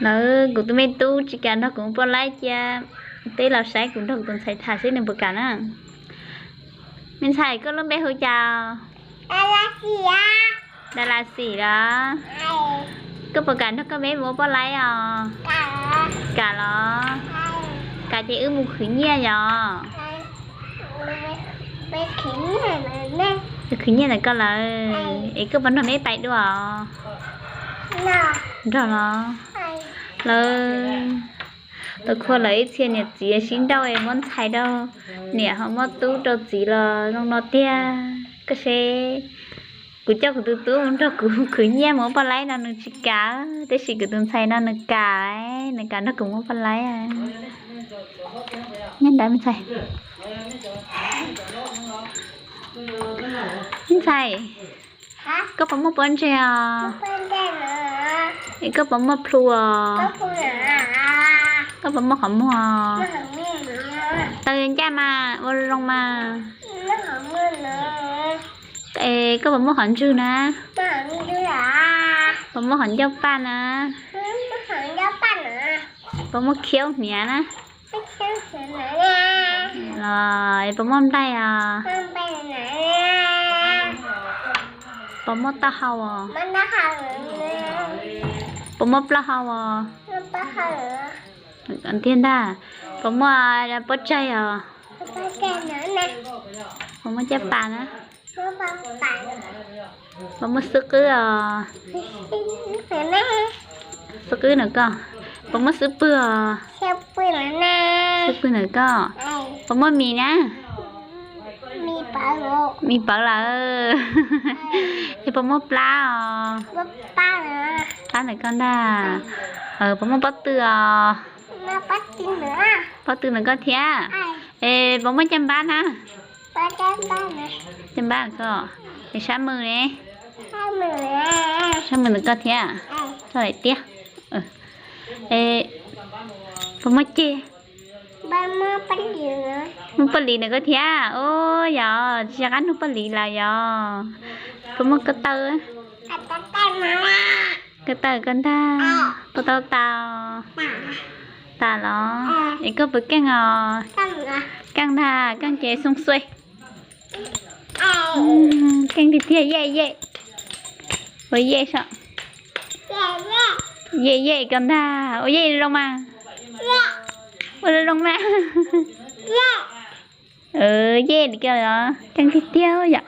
Lawv, kuv tus me tub tsis kam nrog kuv mus poj laib cia, peb los saib kuv nrog kuv tus ntxhais tham seb nws puas kam na. Me ntxhais, koj lub npe hu cas? Dalas Xim los? Koj puas kam nrog koj me mus ua poj laib os? Kam los? Kam ces wb mus khwv nyiaj yom? Khwv nyiaj ntawm koj lawm, es koj puas nrog neb pais dua? Nrog los? Lawv, tau khua lawm ib txhia niam txiv sib nrauj es muab ntxhais rau niam ho muab tub rau txiv los zoo no tiag. Koj seb, kuv coj kuv tus tub mus nrog kuv khwv nyiaj mus ua poj laib no nws tsis kam, tab sis kuv tus ntxhais no nws kam, nws kam nrog kuv mus ua poj laib. Nyob ntawd me ntxhais. Me ntxhais, koj puas muaj pob ntseg os? Es koj puas muaj plhu os? Koj puas muaj qhov muag? Taws ncaj mas, ua zoo mas. Es koj puas muaj qhov ntswg na? Puas muaj qhov ncauj paj na? Puas muaj khiaub hniav na? Los puas muaj nplaig os? Puas muaj taub hau os? Puas muaj plaub hau os? Tiag ntag. Puas muaj pob tsaig os? Puas muaj caj pas na? Puas muaj xub qwb os? Xub qwb ntawm koj. Puas muaj xub pwg os? Xub pwg ntawm koj. Puas muaj mis na? Mis pawv lawm. Es puas muaj plab os? Plab ntawm koj ntag. Puas muaj pob tw os? Pob tw ntawm koj thiab. Es puas muaj caj npab na? Caj npab koj. Es sab mws ne? Sab mws ntawm koj thiab. Txog daim tiab. Es puas muaj ceg? Muaj paj lis ntawm koj thiab. Ua yog tsis nco qab nug paj lis lawm yog. Puas muaj ko taw? Ko taw koj ntag. Puas tau tas? Tas los? Es koj puas keej os? Keej ntag, keej ces xoo xuav. Keej tiag tiag, yej yej. Ua yej saib. Yej yej koj ntag, ua yej zoo mas. Ua zoo mas. Yej li koj os, keej tiag tiag yom.